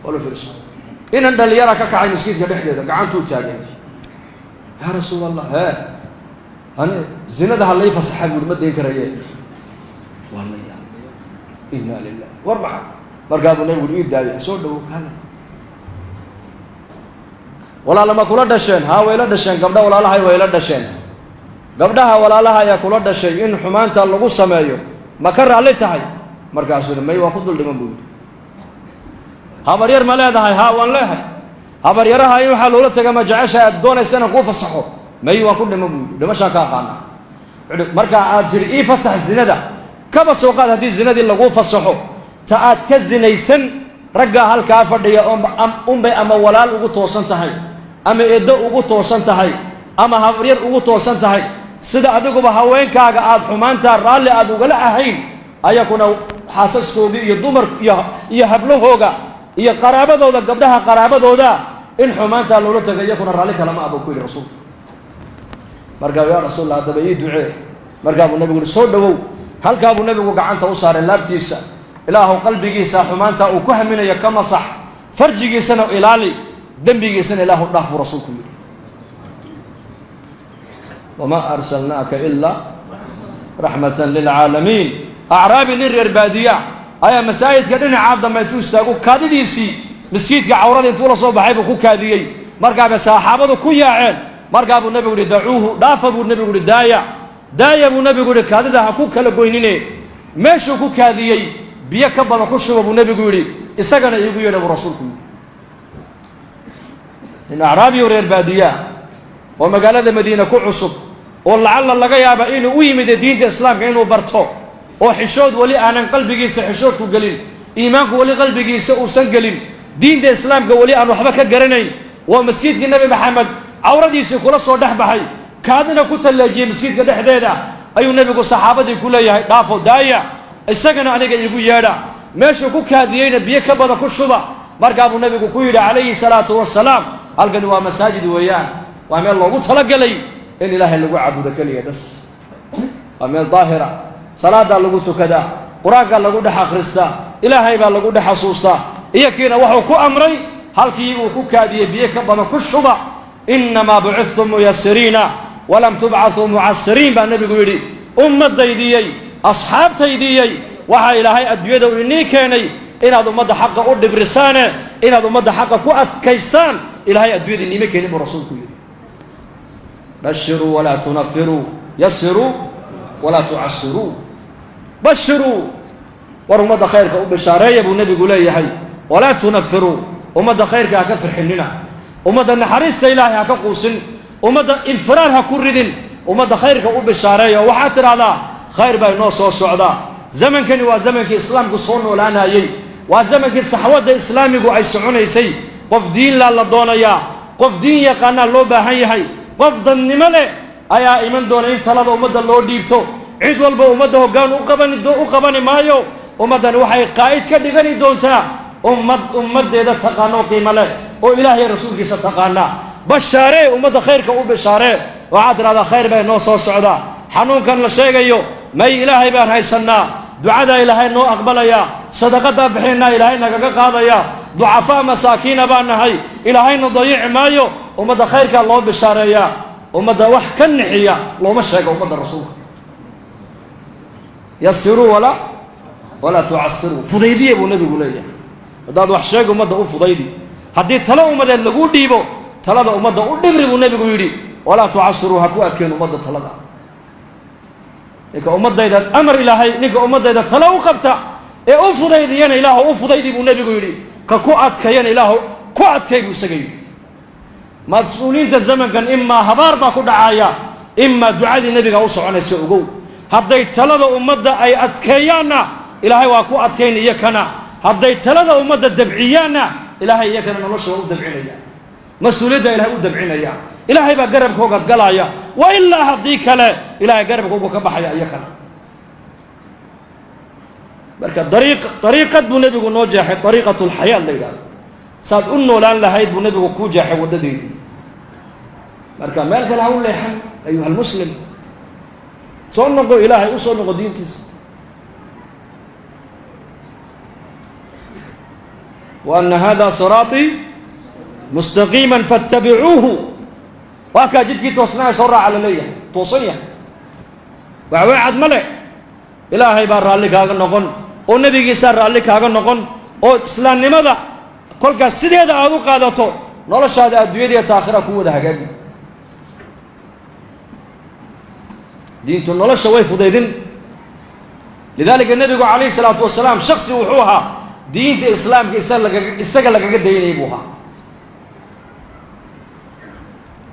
Wala fiirso, inan dhalinyara ka kacay maskiidka dhexdeeda, gacantuu taagay: "Yaa Rasuul Allah, hee, ani zinada ha lay fasaxa," buuri, "ma dayn karaye." Waa la yaabay. Inna lilah, war maxaa? Markaa buu Nabigu ii daayay. "Soo dhawow, kale walaala ma kula dhasheen?" "Haa, wayla dhasheen gabdha walaalahay, wayla dhasheen." "Gabdhaha walaalaha ayaa kula dhashay in xumaanta lagu sameeyo ma ka raalli tahay?" Markaasuu yidhi: "May, waan ku dul dhiman," buu yidhi. "Habaryar ma leedahay?" "Haa, waan leehay." "Habaryaraha in waxaa loola taga ma jecesha aad doonaysa inaan kuu fasaxo?" "May, waan ku dhiman," buu yidhi, "dhimashaan ka aqaana." "Marka aad tidhi ii fasax zinada, kaba soo qaad haddii zinadii laguu fasaxo, ta aad ka zinaysan raggaa halkaa fadhiya unbay ama walaal ugu toosan tahay, ama eeddo ugu toosan tahay, ama habaryar ugu toosan tahay. Sida adiguba haweenkaaga aada xumaantaa raalli aad ugala ahayn, ayakuna xaasaskoodii iyo dumar iyo hablahooga iyo qaraabadooda, gabdhaha qaraabadooda in xumaantaa loola taga iyakuna raalli kalama ah," buu ku yidhi rasuulku. Markaa: "Yaa Rasuullah, haddaba ii ducee." Markaa buu Nabigu yihi: "Soo dhawow." Halkaa buu Nabigu gacanta u saaray laabtiisa. "Ilaahu, qalbigiisa xumaanta uu ku haminayo ka masax, farjigiisana ilaali, dembigiisana Ilaahu dhaaf," buu rasuulku yidhi. Wamaa arsalnaaka ilaa raxmatan lilcaalamiin. Acraabi, nin reer baadiya ayaa masaajidka dhinacaa dambe intuu istaagu kaadidiisii maskiidka cawrada intuu la soo baxay buu ku kaadiyey. Markaabay saxaabadu ku yaaceen. Markaa buu Nabigu yihi: "Dacuuhu, dhaafa," buu Nabigu yihi. "Daaya, daaya," buu Nabigu yihi, "kaadida ha ku kala goynine. Meeshuu ku kaadiyey biyo ka badan ku shuba," buu Nebigu yidhi. "Isagana iigu yeedha," buu rasuulku yidhi. Nin acraabiyo reer baadiyaa oo magaalada Madiina ku cusub, oo lacalla laga yaaba inuu u yimid diinta Islaamka inuu barto, oo xishood weli aanan qalbigiisa xishoodku gelin, iimaanku weli qalbigiisa uusan gelin, diinta Islaamka weli aan waxba ka garanayn, waa maskiidkii Nebi Maxamed cawradiisii kula soo dhex baxay, kaadina ku talleejiyey maskiidka dhexdeeda, ayuu Nebigu saxaabadii ku leeyahay: "Dhaafo, daaya, isagana aniga iigu yeedha, meeshuu ku kaadiyeyna biyo ka badan ku shuba." Markaa buu Nebigu ku yidhi calayhi salaatu wasalaam: "Halkani waa masaajid weeyaan, waa meel loogu talagelay in Ilaahay lagu caabudo keliya bas, waa meel daahira, salaadaa lagu tukadaa, qur-aankaa lagu dhex akhristaa, Ilaahay baa lagu dhex xasuustaa." Iyo kiina wuxuu ku amray: "Halkii uu ku kaadiyey biyo ka badan ku shuba." "Innamaa bucithtum muyasiriina walam tubcathuu mucasiriin," baa Nebigu yidhi. "Ummaddaydiyey, asxaabtaydiyey, waxaa Ilaahay adduunyada uu inii keenay inaad ummadda xaqa u dhibrisaane, inaad ummadda xaqa ku adkaysaan Ilaahay adduunyada iniima keenin," buu rasuulku yidhi. Bashiruu walaa tunafiruu, yasiruu walaa tucasiruu. "Bashiruu," war ummadda khayrka u bishaareeya, buu Nebigu leeyahay. "Walaa tunafiruu," ummadda khayrka ha ka firxinina, ummadda naxariista Ilaahay ha ka quusin, ummadda infiraar ha ku ridin, ummadda khayrka u bishaareeya. Oo waxaad tidhahdaa: "Khayr baa inoo soo socdaa. Zamankani waa zamankii Islaamku soo noolaanayey, waa zamankii saxwadda islaamigu ay soconaysay. Qof diin laa la doonayaa, qof diin yaqaanaa loo baahan yahay, qof dadnimo leh ayaa iman doona in talada ummadda loo dhiibto. Cid walba ummadda hoggaan u qabani maayo. Ummaddani waxay qaa'id ka dhigani doontaa ummad ummaddeeda taqaano, qiimo leh, oo Ilaahay rasuulkiisa taqaana. Bashaaree ummadda, khayrka u bishaaree. Waxaad tidhahdaa: khayr baa inoo soo socdaa. Xanuunkan la sheegayo may, Ilaahay baan haysannaa, ducadaa Ilaahay noo aqbalayaa, sadaqadaa bixinaa Ilaahay nagaga qaadaya, ducafaa masaakiina baan nahay, Ilaahayna dayici maayo." Ummadda khayrkaa loo bishaareeyaa, ummadda wax ka nixiya looma sheego. Ummadda rasuulka: "Yasiruu walaa tucasiruu," fudaydiya buu Nebigu leeyahay. Haddaad wax sheega, ummadda u fudaydi. Haddii talo ummadeed laguu dhiibo, talada ummadda u dhibri, buu Nebigu yidhi. "Walaa tucasiruu," ha ku adkeen ummadda talada. Ninka ummadayda amar Ilaahay, ninka ummaddayda talo u qabta ee u fudaydiyana, Ilaahu u fudaydi, buu Nebigu yidhi. Ka ku adkayana, Ilaahu ku adkay, buu isaga yidhi. Mas-uuliyiinta zamankan imaa habaar baa ku dhacaya, imaa ducadii Nebiga u soconaysa. Ogow, hadday talada ummadda ay adkeeyaanna, Ilaahay waa ku adkayn iyo kana. Hadday talada ummadda dabciyaanna, Ilaahay iyakana nolosha waa u dabcinaya, mas-uuliyadda Ilahay u dabcinaya, Ilaahay baa garabkooga galaya. Wa ilaa haddii kale, Ilaahay garabkooga ka baxaya iyakana. Marka dariiqad buu Nebigu noo jeexay, dariiqat lxayaat la yidhahdo, saad u noolaan lahayd buu Nebigu kuu jeexay waddadeedii. Marka meel kale ha u leexan, ayuha almuslim. Soo noqo, Ilaahay u soo noqo, diintiisa. Wa ana hada siraatii mustaqiima fattabicuuhu. Waa kaa jidkii toosnaa soo raaca la leeyahay, toosan yahay, waxweecad ma leh. Ilaahay baa raalli kaaga noqon oo nebigiisaa raalli kaaga noqon, oo islaamnimada kolkaas sideeda aada u qaadato, noloshaada adduunyada iyo taakhira ku wada hagaagi. Diintu nolosha way fudaydin. Lidaalika nebigu calayhi salaatu wasalaam shaksi wuxuu ahaa diinta islaamka isaga lagaga daynayay buu ahaa.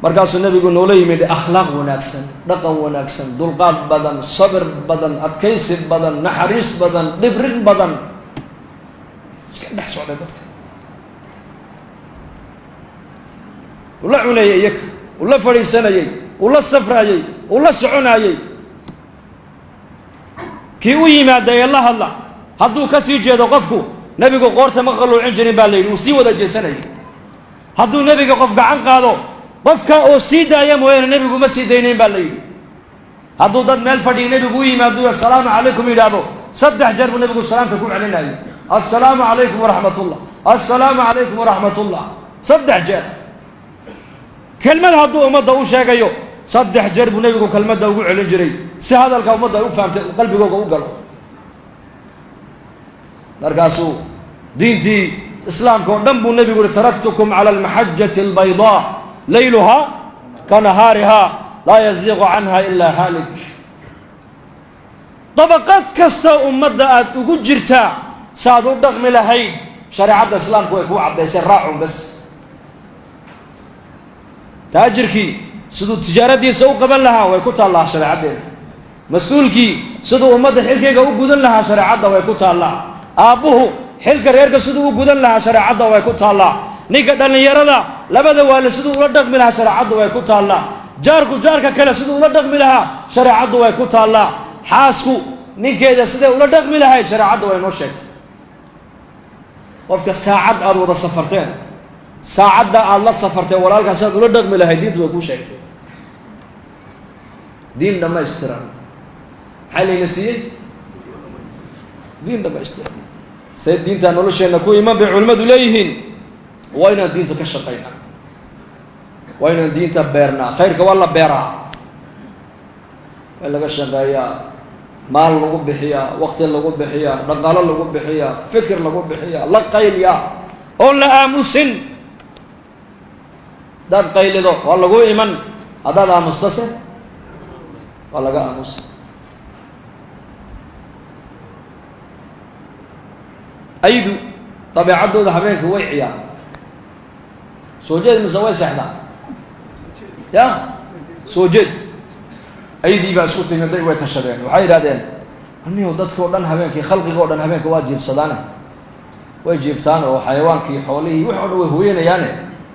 Markaasuu nebigu noola yimid akhlaaq wanaagsan, dhaqan wanaagsan, dulqaad badan, sabir badan, adkaysi badan, naxariis badan, dhibrin badan, iska dhex socday dadka, ula cunayay iyaka, ula fadhiisanayay, ula safraayey, ula soconaayey. Kii u yimaada ee la hadla, hadduu ka sii jeedo qofku, nebigu qoorta ma qalluucin jirin baa la yidhi, uu sii wada jeesanayay. Hadduu nebiga qof gacan qaado, qofka oo sii daaya mooyaane nebigu ma sii daynayn baa la yidhi. Hadduu dad meel fadhiya nebigu u yimaado, assalaamu calaykum yidhaahdo, 3 jeer buu nebigu salaamta ku celinayay. Assalaamu calaykum waraxmatullah, assalaamu calaykum waraxmatullah, 3 jeer. Kelmad hadduu ummadda u sheegayo, 3 jeer buu nebigu kelmadda ugu celin jiray si hadalka ummadda ay u fahamtay, qalbigooga u galo. Markaasuu diintii islaamka oo dhan buu nebigu yihi, taraktukum cala almaxajati albaydaa layluhaa ka nahaarihaa laa yaziiqu canha ilaa haalik. Dabaqad kasta ummadda aada ugu jirtaa saaad u dhaqmi lahayd, shareecadda islaamku way kuu caddaysay, raacun bas. Taajirkii siduu tijaaradiisa u qaban lahaa way ku taallaa shareecaddeena. Mas-uulkii siduu ummadda xilkayga u gudan lahaa shareecadda way ku taallaa. Aabbuhu xilka reerka siduu u gudan lahaa shareecadda way ku taallaa. Ninka dhallinyarada labada waali siduu ula dhaqmi lahaa shareecadda way ku taallaa. Jaarku jaarka kale siduu ula dhaqmi lahaa shareecaddu way ku taallaa. Xaasku ninkeeda siday ula dhaqmi lahayd shareecadda way noo sheegtay. Qofka saacad aada wada safarteen, saacadda aada la safarteen walaalkaa sidaad ula dhaqmi lahayd diintu way kuu sheegtay. Diin dhammaystiran maxaa layna siiyey? Diin dhammaystiran. Say diintaa nolosheenna ku iman bay culimmadu leeyihiin. Waa inaan diinta ka shaqaynaa, waa inaan diinta beernaa. Khayrka waa la beeraa, waa laga shaqeeyaa, maal lagu bixiyaa, waqti lagu bixiyaa, dhaqaalo lagu bixiyaa, fikir lagu bixiyaa, la qayliyaa oon la aamusin. Haddaad qaylido waa lagu iman, haddaad aamustase waa laga aamusa. Aydu dabeecaddooda habeenka way ciyaar, soo jeed mise way seexdaa? Ya soo jeed. Aydii baa isku timiday, way tashadeen, waxay yidhahdeen anigu dadka o dhan habeenkii, khalqiga o dhan habeenka waa jiifsadaane, way jiiftaan oo xayawaankii, xoolihii, wix o dhan way hooyanayaane,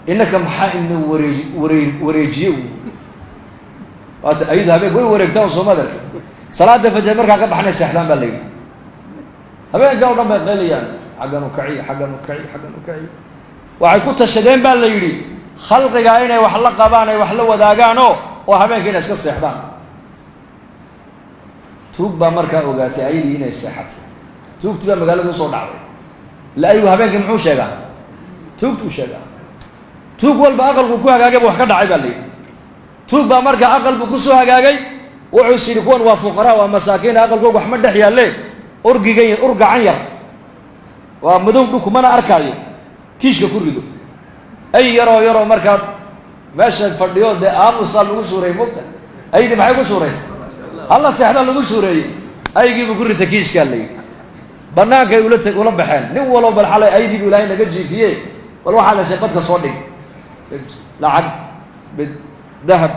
innaka maxaa ina wareejiye? Waata aydu habeenka way wareegtaan soo madarka. Salaada fajr markaa ka baxnay seexdaan baa la yidhi. Habeenka o dhan bay qaylayaan, xaggan u kaciy, xaggan u kaciy, xaggan u kaciy. Waxay ku tashadeen baa la yidhi khalqigaa inay wax la qabaan, ay wax la wadaagaanoo oo habeenka inay iska seexdaan. Tuug baa markaa ogaatay ayadii inay seexatay. Tuugtii baa magaalada usoo dhacday. Ila aygu habeenkii muxuu sheegaa? Tuugtuu sheegaa. Tuug walba aqalku ku hagaagayba wax ka dhacay baa la yidhi. Tuug baa markaa aqalbu kusoo hagaagay, wuxuu is yidhi kuwan waa fuqaraa, waa masaakiin, aqalkooga wax ma dhex yaalle, urgigan ur gacan yar waa madow dhulku mana arkaayo, kiishka ku rido. Ay yaroo yaroo markaa meesha fadhiyo dee aamusaa lagu suureeyey, mogta aydii maxay ku suuraysa? Halla seexda lagu suureeyey. Aygiibuu ku rita kiishkaa la yidhi. Bannaankay ula baxeen. Nin walow bal xalay aydiibu ilaahay naga jiifiye, bal waxaad heshay badka soo dhig, lacag mid dahab,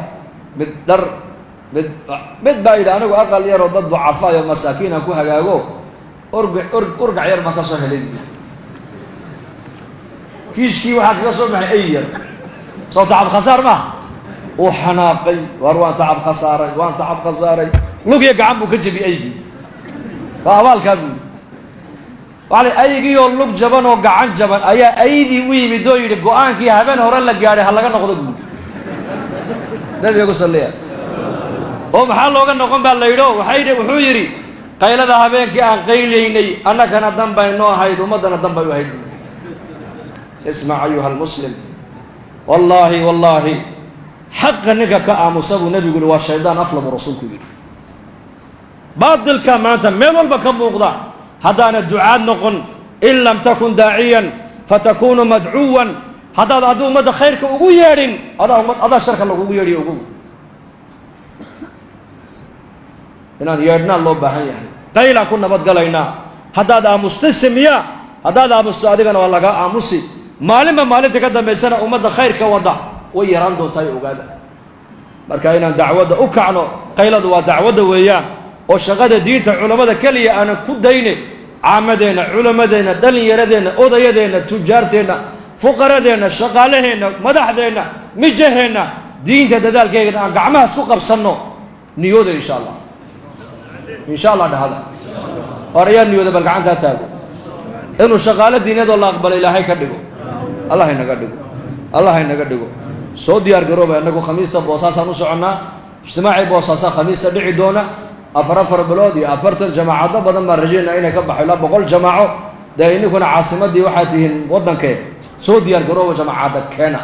mid dhar, mid baa yidhi anigu aqal yaroo dad ducafaayo masaakiin aan ku hagaago, urgac yar baan ka soo helay. Kiishkii waxaa kaga soo baxay ay yar. Soo tacab khasaar maaha? Uu xanaaqay, waar waan tacab khasaaray, waan tacab khasaaray. Lugya gacan buu ka jebiyey aygii, waa abaalkaa buu yidhi. Waxa aygii oo lug jaban oo gacan jaban ayaa aydii u yimid oo yidhi go-aankii habeen hore la gaadhay ha laga noqdo buu yidhi. Nabiga ku salliya. Oo maxaa looga noqon baa la yidhi? O waxay wuxuu yidhi qaylada habeenkii aan qaylaynay annagana dan bay noo ahayd, ummaddana dan bay u ahayd. Ismac ayuha almuslim, wallaahi wallaahi xaqa ninka ka aamusa buu nebigu yihi waa shaydaan afla buu rasuulku yidhi. Baatilka maanta meel walba ka muuqda, haddaana ducaad noqon, in lam takun daaciyan fatakunu madcuwan, haddaad addi ummadda khayrka ugu yeedhin, adaa sharka lagugu yeedhiyo. Ugu inaan yeedhnaa loo baahan yahay, qaylaan ku nabadgalaynaa. Haddaad aamusta samiya, haddaad aamusto adigana waa lagaa aamusi. Maalinba maalinta ka dambaysana ummadda khayrka wadda way yaraan doontaa, ogaada. Marka inaan dacwadda u kacno, qayladu waa dacwadda weeyaan, oo shaqada diinta culammada keliya aanan ku dayne, caamadeenna, culammadeenna, dhallinyaradeenna, odayadeenna, tujaarteenna, fuqaradeenna, shaqaalaheenna, madaxdeenna, mijaheenna, diinta dadaalkeegana aan gacmahaas ku qabsanno. Niyooda insha allah, insha allah dhahada. Orayaa niyooda, bal gacantaa taago inuu shaqaalo diinadoo la aqbalo Ilaahay ka dhigo. Allah inaga dhigo, Allah inaga dhigo. Soo diyaar garooba, innagu khamiista Boosaasaan u soconnaa. Ijtimaacii Boosaasaa khamiista dhici doona. 4 bilood iyo 40 jamaacado badan baan rajaynaa inay ka baxo, ilaa 100 jamaaco. Dee ininkuna caasimadii waxaa tihiin waddankee, soo diyaar garooba, jamaacadda keena.